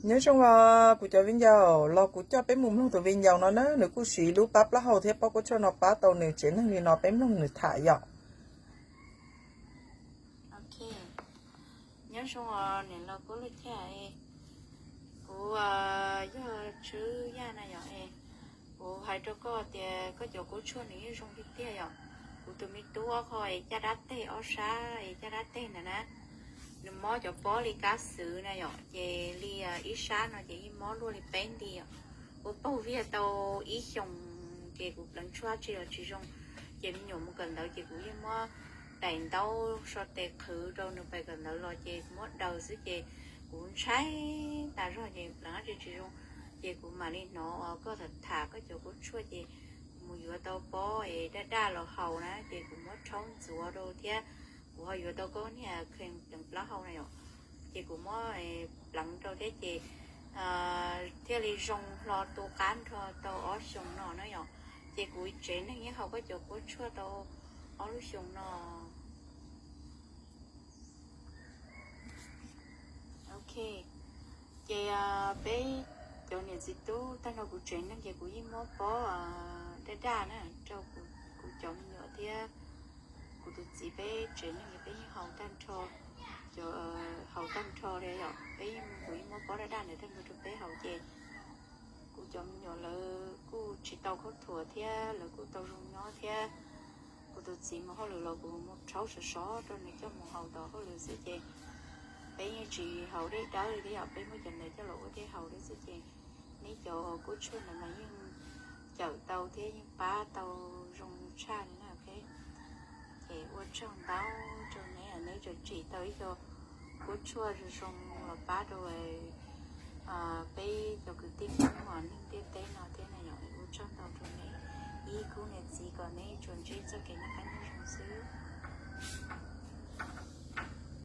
Nyob zoo, kuv cov viv ncaus, los kuv coj peb mus mloog tus viv ncaus no na, nws kuj siv lub pab plaub hau thiab pob kuab tshuaj no pab tau nws tsev neeg li no, peb mloog nws tham yom. Ok, nyob zoo niam laus Kub Lwj thiab. Kuv yog Tswb Yaj na yom. Kuv hais rau koj tias koj cov kuab tshuaj nws yeej zoo tiag tiag yom. Kuv tus me tub ob qho es caj dab teg, ob sab es caj dab teg ntawd na, nws mob cov pob li kab xwb na yom, ces li ib sab no ces yeej mob luaj li peb nti yom. Kuv paug viag tau ib xyoos ces kuv pleev tshuaj tsis los tsis zoo, ces me nyuam mus kawm ntawv ces kuv yeej muab daim ntaub so tes qhwv rau nws pais kawm ntawv los ces muab daws xwb ces kuv ntshai tas zog ces pleev dab tsi tsis zoo. Ces kuv mam li hnov koj tham tham koj cov kuab tshuaj ces kuv mus yuav tau pob es daj daj los haus na, ces kuv muab rhaub ntxuav rau thiab kuv ho yuav tau koj niag khees pleev plaub hau na yom. Ces kuv muab pleev rau thiab ces thiaj li zoo hlo tu qab nrho tau ob xyoos no na yom. Ces kuv tsev neeg yeej haus koj cov kuab tshuaj tau ob lub xyoos no. Ok, ces peb cov niam txiv tub tag nrho kuv tsev neeg ces kuv yeej muab pob daj daj na rau kuv cov me nyuam thiab kuv tus txiv, peb tsev neeg ces peb yeej haus tag nrho, haus tag nrho li yom. Peb yeej, kuv yeej muab pob daj daj ntawd tag nrho rau peb haus ces kuv cov me nyuam lawv kuj tsis tau khaub thuas thiab lawv kuj tau zoo nyob thiab. Kuv tus txiv mus hauj lwm los kuv mus rhaub sov sov rau nws coj mus haus tom hauj lwm xwb ces peb yeej tsis haus dej dawb li thiab yom, peb muab cov ntawd coj los ua dej haus li xwb ces neb cov kuab tshuaj ntawd mas yeej cawm tau thiab yeej pab tau zoo tshaj li na. Ok, ces ua tsaug ntau rau neb, neb tseem tsim tau ib co kuab tshuaj zoo zoo los pab rau peb cov kwv tij Hmoob neeg ntiaj teb no thiab na yom. Ua tsaug ntau rau neb ib khub niam txiv, kom neb tsuas ntsib txoj kev noj qab nyob zoo.